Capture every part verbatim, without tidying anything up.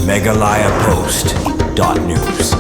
Meghalaya Post dot news.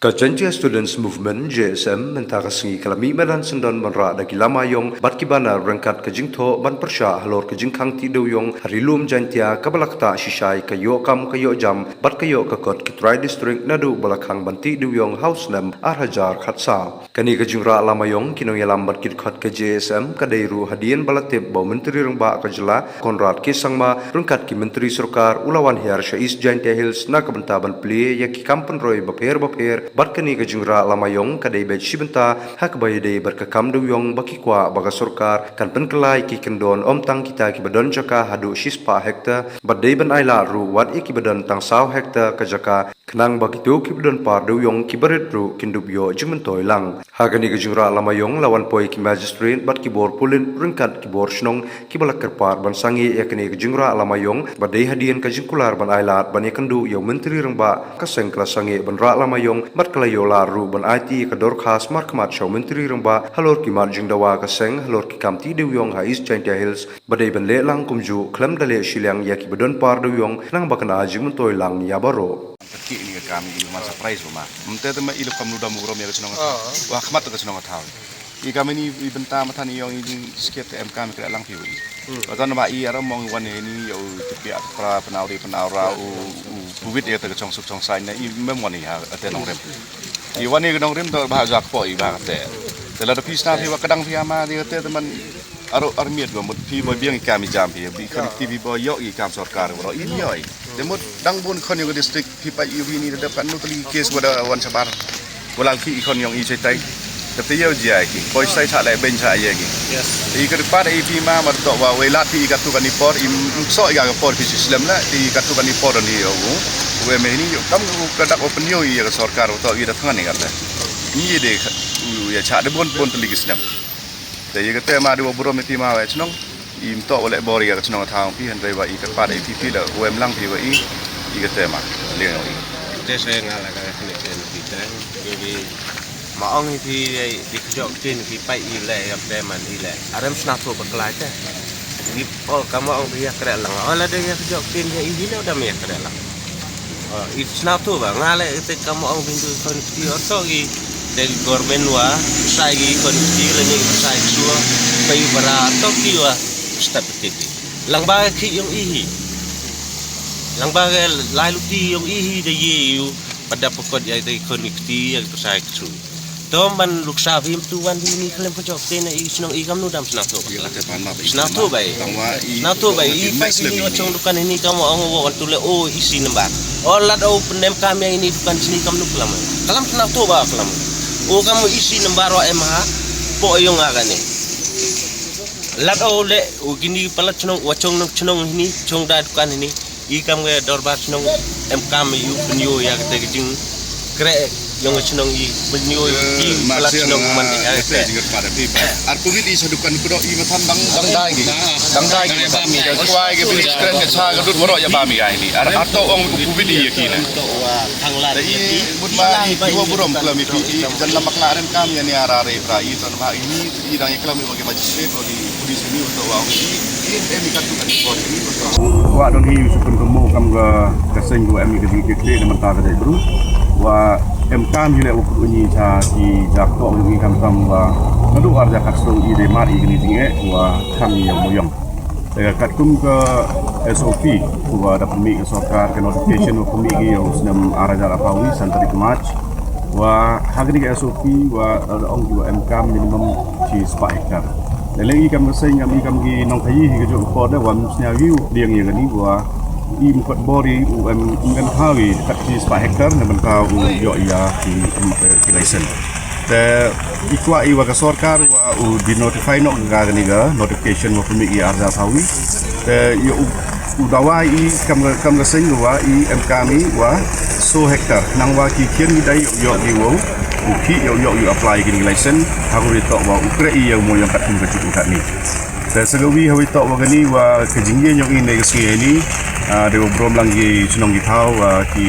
Ka Jaintia Students Movement, J S M, mynta ka sngi ka la mih madan syndon ban rah da ki lama ïong bad ki banner ryngkat ka jingthoh ban pyrshah halor ka jingkhang tih dewïong ha Ri Lum Jaintia kaba la ktah shisha ïa ka ïoh kam ka ïoh jam bad ka ïoh ka kot ki trai district naduh ba la khang ban tih dewïong ha u snem ar hajar khatsaw. Kane ka jingrah lama ïong ki nongïalam bad ki dkhot ka J S M ka dei ruh hadien ba la tip ba u Myntri Rangbah ka jylla Conrad K Sangma ryngkat ki myntri sorkar u la wan hiar sha East Jaintia Hills na ka bynta ban plie ïa ki kam pynroi bapher bapher, bad kane ka jingrah lama ïong ka dei beit shi bynta ha kaba ïadei bad ka kam dewïong ba ki kwah ba ka sorkar kan pynkylla ki kyndon ym tang kita kiba don jaka haduh shispah hektar bad dei ban ailad ruh wat ïa kiba don tang saw hektar ka jaka, khnang ba kito kiba don par dewïong kiba rit ruh kin dup ïoh jingmyntoi lang. Ha kane ka jingrah lama ïong la wan poi ki magistrate bad ki bor pulit ryngkat ki bor shnong kiba la kyrpad ban sangeh ïa kane ka jingrah lama ïong bad dei hadien ka jingkular ban ailad ban ïakynduh ïa u Myntri Rangbah ka seng ka la sangeh ban rah lama ïong bad ka la ïoh lad ruh ban aiti ïa ka dorkhas markhmat sha u Myntri Rangbah halor ki mat jingdawa ka seng halor ki kam tih dewïong ha East Jaintia Hills bad dei ban leh lang kumjuh khlem da leh shiliang ïa kiba don par dewïong khnang ba kan ai jingmyntoi lang ïa baroh. Ka ki ni ka kam i man surprise ba ma. Mynta te ma i la kam nu dam u rom ïa ka chnong ka thaw. Wa khmat ka chnong ka thaw. I kam ini i bynta ma than i ong i jing skit te em kam kre lang phi wi. Wa tan ba i aram mong wan ini ïa u te pi at pra pnau ri pnau ra u u puwit ïa te ka chong suk chong sai na i mem wan i ha te nong rem. I wan i ka nong rem to ba jak po i ba ka te. Te la da phi sna phi wa kadang phi ama di ka te te man Aro armiet wa mut phi boi biang i kam i jam phi bi khon i ti phi boi ïoh i kam sorkar wa ro i ïoh i. Te mut dang bun khon ïoh district phi pa i wi ni da pat nu tali case wa da wan sabar. Wa lang ki i khon ïong i chai tai. Te te ïoh ji ai ki. Boi sai sa le ben sa ye ki. Yes. I ka pa da i phi ma mar to wa wei lat phi i ka tu ka ni por i so i ka por phi si slem la i ka tu ka ni por ni ïoh. Wa me ni ïoh kam ka dak open ïoh i ka sorkar wa to i da thangan i ka te. Ni de u ya cha de bun bun tali ki slem. Te ïa kata ma dei wa burom ïa ti ma wa chnong. Im to wa leh bor ïa ka chnong thaw phi hynrei wa i ka pat ïa phi phi da wa em lang phi wa i. Ïa kata ma. Leh i. Te se nga la ka ne te ne phi te. Maybe ma ong hi phi di kjok tin phi pai i leh ïa te man i leh. Arem sna to ba klai te. Di o ka ma ong ïa kre lang. O la de ïa kjok tin ïa i hi le da me ïa kre lang. It's not to ba nga le te kam ong bindu kon ti or to gi te government wa sai gi kon ti le ni sai suwa pai bara to ki wa step ti. Lang ba ki yong ihi. Lang ba lai lu ti yong ihi de ye yu pada pokot ya te kon ti ya to sai su. To man luksa phim tu wan hi ni khlem ka jok te na i shnong i kam nu dam sna to ba. Sna to ba i. Sna to ba i. I pa i ni wa chong dukan hi ni kam wa ong wa tu le o i si nambar. O lad o pnem kam ya ini dukan sini kam nu klam. Klam sna to ba klam. O kam i si nambar wa em ha. Po yong a kane. Lad o le o kini palat chnong wa chong nong chnong hi ni chong da dukan hi ni. I kam nge dorbar chnong em kam yu pynyo ya kata ka jing kre yong chnong i pynyo i pala chnong man ya kata. Ar covid i sa dukan kudo i mathan dang dang dai gi. Dang dai gi ba mi ka kwai gi bi kren ka cha ka dut moro ya ba mi ai ni. Ar ar to ong covid i ya ki na. To wa thang la i mut ma i wa burom klam i pi i jan la makla rem kam ya ni ara re pra i ton ba i ni i dang i klam i wa ki magistrate wa ki police ni wa to wa ong i. Wa don hi sukun kemo kam ga ka seng wa em ka ding kete na menta ka dai bru. Wa em kam hi le wa kru ni cha ki jak to ni kam tam wa. Nadu ar jak kat so i de mar i ni ding e wa kam ni yang moyang. Te kat kum ka S O P wa da pemi ka sorkar ka notification wa pemi ki ya usnem ar hajar apawi santari kemat. Wa hagni ka S O P wa da ong ki wa em kam minimum chi spah hektar. Leng i kam ka seng i kam ki nongkhaïi hi ka jong ka por da wan sñiaw hi u diang ïa kani wa i mkot bor i u em ngan hawi kat chi spah hektar na bynta u ïoh ïa ki ki license. Te i kwah i wa ka sorkar wa u di notify noh ka kani ka notification wa pynmih i arja sawi. Te ïa u u dawa i kam kam ka seng wa i em kam i wa so hektar nang wa ki khian i dai ïoh ïoh i wow u ki ïoh ïoh i apply kini license ha ku ri to wa u kre i ïa u mo ïa kat kum ka chuk kat ni. Te sa ka wi ha wi to wa kani wa ka jingïa ïoh i ne ka sngi ni. Dei wa brom lang i chnong i thaw wa ki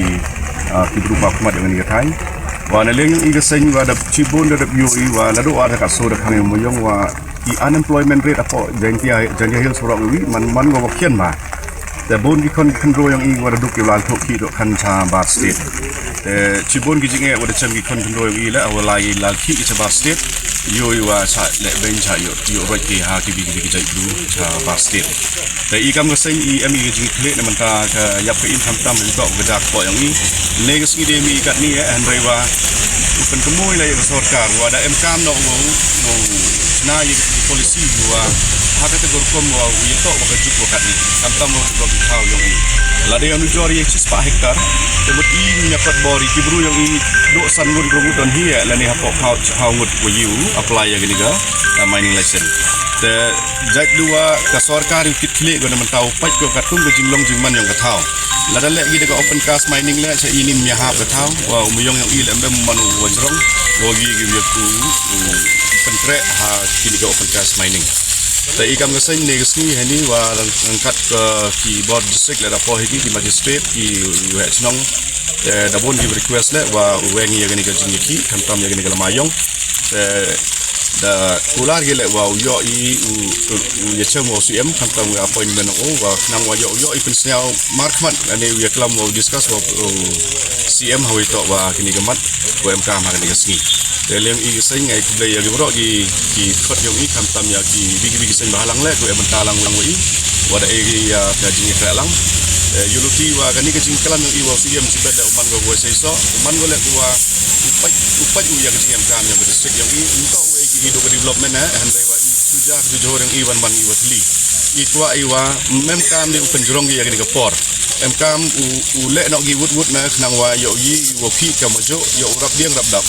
ki bru ba khmat ïa kani ka thai. Wa na leng ïoh i ka seng wa da chibun da da ïoh i wa na do wa da ka so da khang ïa mo ïong wa i unemployment rate apo Jaintia Jaintia Hills wa wi man man wa wa khian ma. Te bun ki khon ki khynroo yong i wa da duk ki wa la thoh khih dohkhan cha bar state. Te chibun ki jingeh wa da chem ki khon khynroo yong i leh, wa la i la khih cha bar state. Yow i wa cha leh beiñ cha yow, yow roi ki ha ki bi ki bi ki jait blue cha bar state. Te i kam ka seng i em i ka jingkhleh na mynta ka yap ka im khamtam i tok ka jak ko yong i. Ne ka sngi de mi katni eh, hynrei wa u pynkynmaw i la ya ka sorkar wa da em kam noh wa u, wa u chna ya ka policy wa ha kata ka rukom wa u ya tok wa ka juk wa katni. Khamtam wa, wa ki thaw yong i. Lada ya u nujor ya chispah hektar. Te mut i nya pat bor i ki bru yong i doh san ngut ru ngut don hi eh, lane hapoh phaw, phaw ngut wa yow apply ya kani ka, ah, mining license. Te jait du wa ka sorkar i kit khleh ko na mynta u pait ko katkum ka jinglong jingman yong ka thaw. Lada leh ki da ka open cast mining leh cha i nim ya hap ka thaw, wa u myong yong i leh mem man u wa jrong, wa gi gi ya ku, u pyntreh ha kini ka open cast mining. Te i kam ka seng ne ka sngi hani wa rang, rangkat ka ki bor district leh da po hi ki, ki magistrate, ki u heh chnong. Te da bun ki request leh wa u weng ya kani ka jingyakhih, khamtam ya kani ka lama yong. Te da kular ki leh wa u yoh i u, u, u ya chem wa u C M, khamtam wa appointment o, wa khnang wa yoh, u yoh i pynsngew markhmat, ane u ya klam wa u discuss wa u C M ha wa i tok wa kini ka mat, ko em kam ha kani ka sngi. Te leng i seng ngai khublei ya ki bro ki, ki khot yong i, khamtam ya ki bi ki bi ki seng bahalang leh, ko em talang lang wa i, wa da e ki ya ka jingyakhih lang. Eh, yow luti wa kani ka jingklam yong i wa u C M chibet leh u man ko wa sei so, u man ko leh ko wa u pait, u pait u ya ka jingem kam ya ka district yong i, ntok wa e ki i do ka development eh, hynrei wa i suja ka jujor yong i wan man i wa thli. I kwah i wa mem kam de u pynjrong ki ya kani ka por. Em kam u, u leh nok ki wut wut na khnang wa yoh i wa khih ka ma jo, yoh u rap diang rap dap.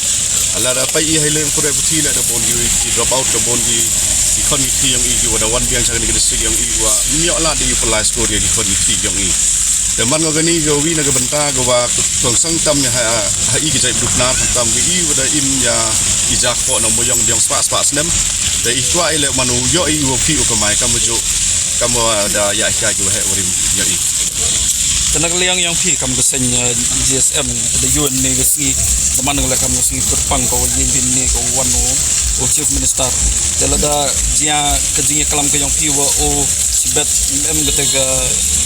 Ala da pai i hai leng kure puthi leh da bun ki, ki drop out da bun ki, ki khon ki thi yong i ki wa da wan biang cha kani ka district yong i wa. Nyoh la de u pynlai score ya ki khon ki thi yong i. Te man ko kani ka wi na ka bynta ka wa kong sang tam ya ha, ha i ki jait duknar khamtam ki i wa da im ya i jak ko na mo yong diang spah spah snem. Te i kwah i leh man u yoh i wa khih u kamai kam u jo. Kam wa da ya ka ki wa heh wa rim yoh i. Te na ka liang yong phi kam ka seng, eh, G S M, te da yun ne ka sngi, da man ka leh kam ka sngi kyrpang ka wa yin bin ne ka wan u, u Chief Minister. Te lada jia ka jingyakhlam ka yong phi wa u chibet em ka te ka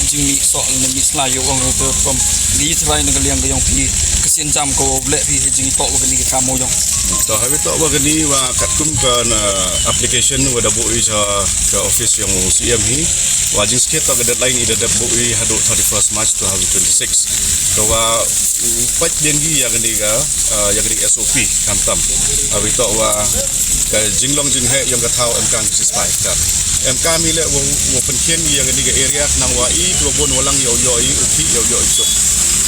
jingmih soh ne mih sla yow ong te rukom. Ngi trai na ka liang ka yong phi ka sien jam ka wa leh phi jingtok wa kani ka kam u yong. To ha wi tok wa kani wa katkum ka na application wa da bu i cha ka office yong u C M hi. Wa jingskhet to ka deadline i da dep bu i haduh thirty-first March twenty twenty-six. Ka wa u pait biang ki ya kani ka, ah, ya kani ka S O P khamtam. Abi to wa ka jinglong jingheh yong ka thaw em kam ki spah hektar. Em kam i leh wa, wa pynkhian ki ya kani ka area khnang wa i to bun wa lang yow yoh i u khih yow yoh i suk.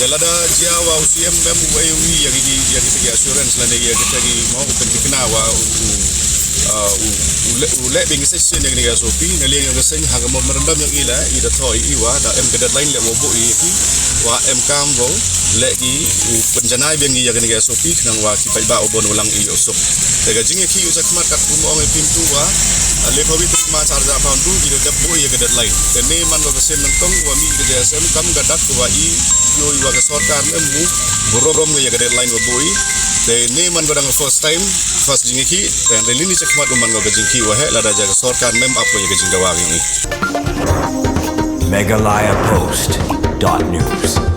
Te lada jia wa u C M mem u wei u i ya ki, ya ki, ya ki assurance lane ya ki, ya ki mo u pynthikna wa u, u, ah, u, u leh, u leh biang ki session ya kani ka S O P, na liang yong ka seng ha ka memorandum yong i leh, i da thoh i wa, da em ka deadline leh wa bu i ki, wa em kam wa, leh ki, u pynjanai biang ki ya kani ka S O P, khnang wa ki paidbah u bun u lang i yoh suk. Te ka jingyakhih u chakhmat katkum ong i pyntu wa, ah, le pawit ma char ja pound tu, i da dep bu i ya ka deadline. Te ne man wa ka sien nangtong, wa mi ka G S M, kam ka dak wa i, yoh i wa ka sorkar mem bu, burom rom ya ka deadline wa bu i. Te ne man wa dang first time, first jingyakhih, te hynrei lini chakhmat u man wa ka jingyakhih wa heh, lada ja ka sorkar mem ap wa ya ka jingdawa yong i. Meghalaya Post dot news.